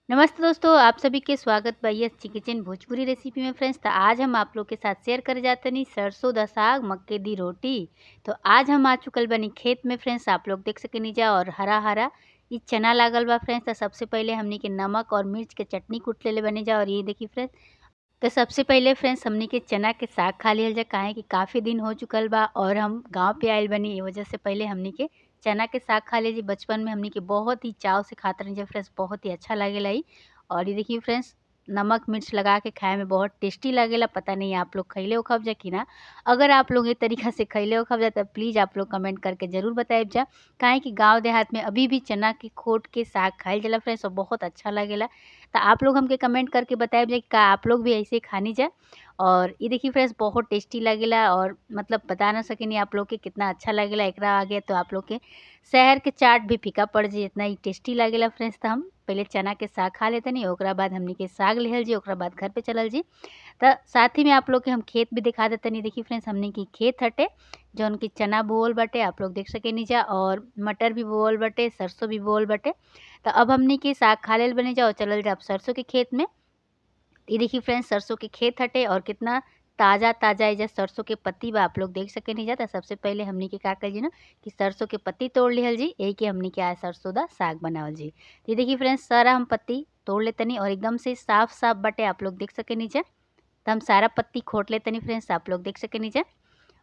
नमस्ते दोस्तों, आप सभी के स्वागत बा ये किचन भोजपुरी रेसिपी में। फ्रेंड्स, तो आज हम आप लोग के साथ शेयर करे जातनी सरसों दा साग मक्के दी रोटी। तो आज हम आ चुकल बनी खेत में। फ्रेंड्स, आप लोग देख सकेनी जा और हरा हरा ये चना लागल बा। फ्रेंड्स, तो सबसे पहले हमनी के नमक और मिर्च के चटनी कूट लेले बनी जा। और ये देखी फ्रेंड्स, तो सबसे पहले फ्रेंड्स हमनी के चना के साग खा लियल जा, काहे कि काफ़ी दिन हो चुकल बा और हम गाँव पे आयल बनी। ये वजह से पहले हमनी के चना के साग खा लीजिए। बचपन में हमनी के बहुत ही चाव से खाते रही फ्रेंड्स, बहुत ही अच्छा लगेला ई। और ये देखिए फ्रेंड्स, नमक मिर्च लगा के खाए में बहुत टेस्टी लगेला। पता नहीं आप लोग खैले हो खब जा कि ना। अगर आप लोग ये तरीका से खैले हो खब जा तो प्लीज़ आप लोग कमेंट करके ज़रूर बताइब जा, काहे कि गाँव देहात में अभी भी चना के खोट के साग खाइल जाला फ्रेंड्स और बहुत अच्छा लगेला। तो आप लोग हमके कमेंट करके बताइब जा कि का आप लोग भी ऐसे खानी जा। और ये देखिए फ्रेंड्स, बहुत टेस्टी लगेला और मतलब बता ना सकेनी आप लोग के कितना अच्छा लगेला। एकरा आगे तो आप लोग के शहर के चाट भी फीका पड़ जाए, इतना ही टेस्टी लगेला फ्रेंड्स। तो हम पहले चना के साग खा लेते नहीं, ओकरा बाद हमनी के साग लिहल जी, ओकरा बाद घर पे चलल जी। तो साथ ही में आप लोग के हम खेत भी दिखा देते नहीं। देखिए फ्रेंड्स, हमनी के खेत हटे जौन की चना बोअल बटे, आप लोग देख सकेनी जा, और मटर भी बोअल बटे, सरसों भी बोअल बटे। तो अब हमनी के साग खा लेल बने जा और चलल जा अब सरसों के खेत में। ये देखिए फ्रेंड्स, सरसों के खेत हटे और कितना ताज़ा ताज़ा एजा सरसों के पत्ती बा, आप लोग देख सके नहीं जाता। सबसे पहले हमनी के का कर जी ना कि सरसों के पत्ती तोड़ लिहल जी, यही के हमनी के आज सरसों दा साग बनावल जी। ये देखिए फ्रेंड्स, सारा हम पत्ती तोड़ लेतनी और एकदम से साफ साफ बटे, आप लोग देख सके नहीं जा। तो हम सारा पत्ती खोट लेतनी फ्रेंड्स, आप लोग देख सके नहीं जा।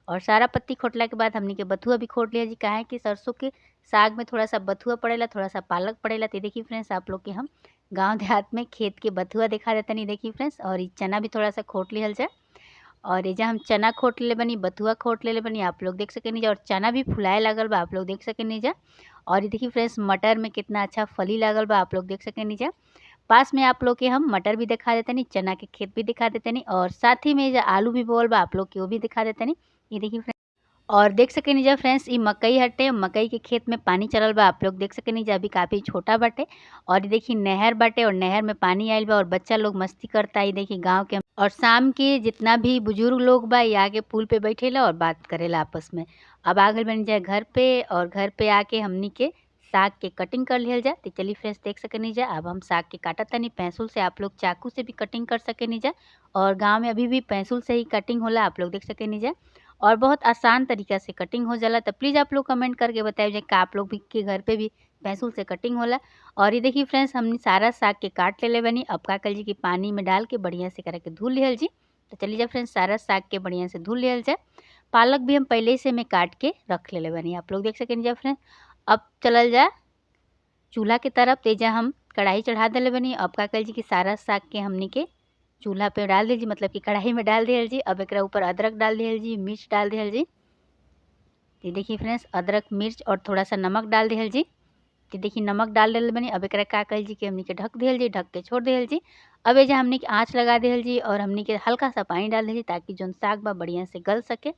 और सारा पत्ती खोटला के बाद हमनी के बथुआ भी खोट लिया जी, काहे कि सरसों के साग में थोड़ा सा बथुआ पड़ेला, थोड़ा सा पालक पड़ेला। तो देखिए फ्रेंड्स, आप लोग के हम गांव देहात में खेत के बथुआ दिखा देता नहीं। देखिए फ्रेंड्स, और ये चना भी थोड़ा सा खोट लिहल जाए। और एजा हम चना खोट ले बनी, बथुआ खोट ले बनी, आप लोग देख सके नहीं जा। और चना भी फुलाए लागल बा, आप लोग देख सके नहीं जा। और ये देखिए फ्रेंड्स, मटर में कितना अच्छा फली लागल बा, आप लोग देख सके नहीं जा। पास में आप लोग के हम मटर भी दिखा देते नहीं, चना के खेत भी दिखा देते नहीं, और साथ ही में जो आलू भी बोअल बा, आप लोग के वो भी दिखा देते नहीं। ये देखिए फ्रेंड्स, और देख सकेनी जा फ्रेंड्स, ये मकई हटे, मकई के खेत में पानी चलल बा, आप लोग देख सकेनी जा, अभी काफ़ी छोटा बाटे। और ये देखिए नहर बाटे और नहर में पानी आयल बा और बच्चा लोग मस्ती करता है। देखिए गांव के और शाम के जितना भी बुजुर्ग लोग बा ये आगे पुल पे बैठेला और बात करेला आपस में। अब आगल बन जाए घर पे और घर पे आके हमनी के साग के कटिंग कर लिहल जा। तो चलिए फ्रेंड्स, देख सकेनी जा, अब हम साग के काटत तनी पैंसुल से, आप लोग चाकू से भी कटिंग कर सकेनी जा। और गाँव में अभी भी पैंसुल से ही कटिंग होला, आप लोग देख सकेनी जा, और बहुत आसान तरीका से कटिंग हो जाला। तो प्लीज़ आप लोग कमेंट करके बताइए जा कि आप लोग भी के घर पे भी पैंसुल से कटिंग होला। और ये देखिए फ्रेंड्स, हमने सारा साग के काट लेले बनी। अब का कर जी कि पानी में डाल के बढ़िया से करा के धुल लिहल जी। तो चलिए जा फ्रेंड्स, सारा साग के बढ़िया से धुल लिहल जाए। पालक भी हम पहले से में काट के रख लेले बनी, आप लोग देख सकें जा फ्रेंड्स। अब चलल जा चूल्हा के तरफ। तेजा हम कढ़ाई चढ़ा दिले बनी। अब का कर जी कि सारा साग के हमनी के चूल्हा पे डाल दीजिए, मतलब कि कढ़ाई में डाल दिहल जी। अब एकरा ऊपर अदरक डाल दिहल जी, मिर्च डाल दिहल जी। ये देखिए फ्रेंड्स, अदरक मिर्च और थोड़ा सा नमक डाल दिहल जी। ये देखिए नमक डाल दिल बनी। अब एकरा का कर जी कि हमनी के ढक दिहल जी, ढक के छोड़ दिहल जी। अब एजा हमनी के आँच लगा दिहल जी और हमनी के हल्का सा पानी डाल दिहल जी ताकि जौन साग बा बढ़िया से गल सके।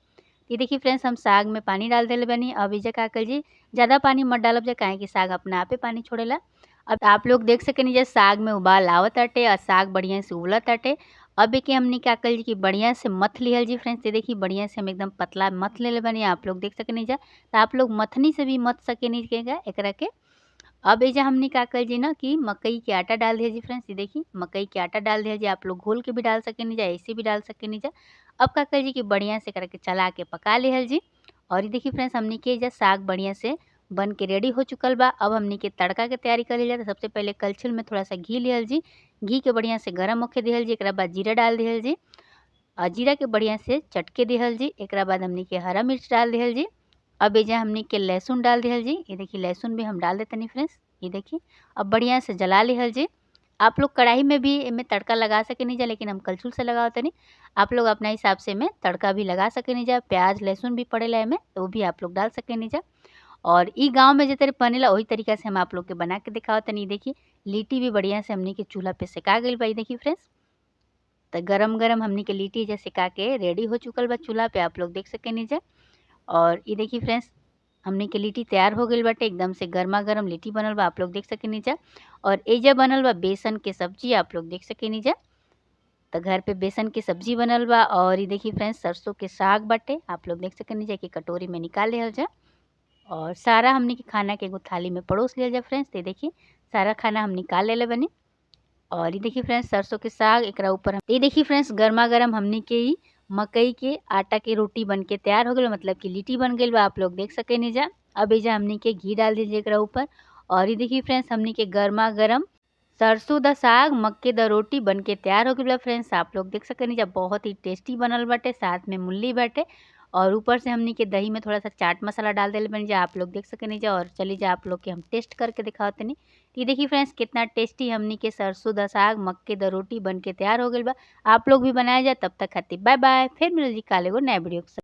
ये देखिए फ्रेंड्स, हम साग में पानी डाल दिल बनी। अब एजा का कर जी, ज़्यादा पानी मत डालब जा, काहे कि साग अपना आपे पानी छोड़ेला। अब आप लोग देख सकेनी जा साग में उबाल आवत आटे और साग बढ़िया से उबलत आटे। अब एके हमनी का कर जी कि बढ़िया से मथ लिहल जी फ्रेंड्स। ये देखिए बढ़िया से हम एकदम पतला मथ लेले बनी, आप लोग देख सकेनी जा। तो आप लोग मथनी से भी मथ सकेनी एकरा के। अब एजा हमनी का कर जी ना कि मकई के आटा डाल दिया जी फ्रेंड्स। ये देखिए मकई के आटा डाल दिया जी, आप लोग घोल के भी डाल सकेनी जा, ऐसे भी डाल सकेनी जा। अब का कर जी कि बढ़िया से करके चला के पका लिहल जी। और ये देखिए फ्रेंड्स, हमनी के एजा साग बढ़िया से बन के रेडी हो चुकल बा। अब हमनी के तड़का के तैयारी कर लिहल। सबसे पहले कलछुल में थोड़ा सा घी लिहल जी, घी के बढ़िया से गरम होके दिहल जी। एकरा बाद जीरा डाल दिहल जी और जीरा के बढ़िया से चटके दिहल जी। एकरा बाद हमनी के हरा मिर्च डाल दिहल जी। अब एजा हमनी के लहसुन डाल दिहल जी। ये देखिए लहसुन भी हम डाल देते नहीं फ्रेंड्स। ये देखिए अब बढ़िया से जला लिहल जी। आप लोग कढ़ाई में भी एमे तड़का लगा सके नहीं जा, लेकिन हम कलछुल से लगावत नहीं। आप लोग अपना हिसाब से में तड़का भी लगा सके नहीं जा। प्याज लहसुन भी पड़ेला एमे, तो वो भी आप लोग डाल सके नहीं जा। और ई गांव में जितने बनेला वही तरीका से हम आप लोग के बना के दिखावत नहीं। देखिए लिट्टी भी बढ़िया से हमनी के चूल्हा पे सेका गइल बा। देखिए फ्रेंड्स, तो गरम गरम हमनी के लिट्टी जैसे सेका के रेडी हो चुकल बा चूल्हा पे, आप लोग देख सके नहीं जा। और ये देखिए फ्रेंड्स, हमनी के लिट्टी तैयार हो गइल बाटे, एकदम से गर्मा गर्म लिट्टी बनल बा, आप लोग देख सकेनी जा। और एजा बनल बा बेसन के सब्जी, आप लोग देख सकेनी जा। तो घर पे बेसन के सब्जी बनल बा। और ये देखिए फ्रेंड्स, सरसों के साग बाटे, आप लोग देख सकेनी जा कि कटोरी में निकाल लिहल जा। और सारा हमनी के खाना के एगो थाली में परोस लिया जाए फ्रेंड्स। ये देखिए सारा खाना हम निकाल लेले बनी। और ये देखिए फ्रेंड्स सरसों के साग एकरा ऊपर ये देखिए फ्रेंड्स गर्मा गर्म हमनी के ई मकई के आटा के रोटी बन के तैयार हो गइल, मतलब कि लिट्टी बन गइल बा। आप लोग देख सकेनी जा। अब एजा हमनी के घी डाल दीजिए एकरा ऊपर। और ये देखिए फ्रेंड्स हमनी के गर्मा गर्म सरसों द साग मक्के द रोटी बन के तैयार हो गइल बा। फ्रेंड्स आप लोग देख सकेनी जा, बहुत ही टेस्टी बनल बाटे, साथ में मूली बाटे। और ऊपर से हमनी के दही में थोड़ा सा चाट मसाला डाल देले बानी जा, आप लोग देख सकेनी जा। और चली जा आप लोग के हम टेस्ट करके दिखावतनी। ये देखिए फ्रेंड्स कितना टेस्टी हमनी के सरसों द साग मक्के the रोटी बन के तैयार हो गइल बा। आप लोग भी बनाए जा। तब तक खातिर बाय बाय, फिर मिलल जी काल एगो नया वीडियो के साथ।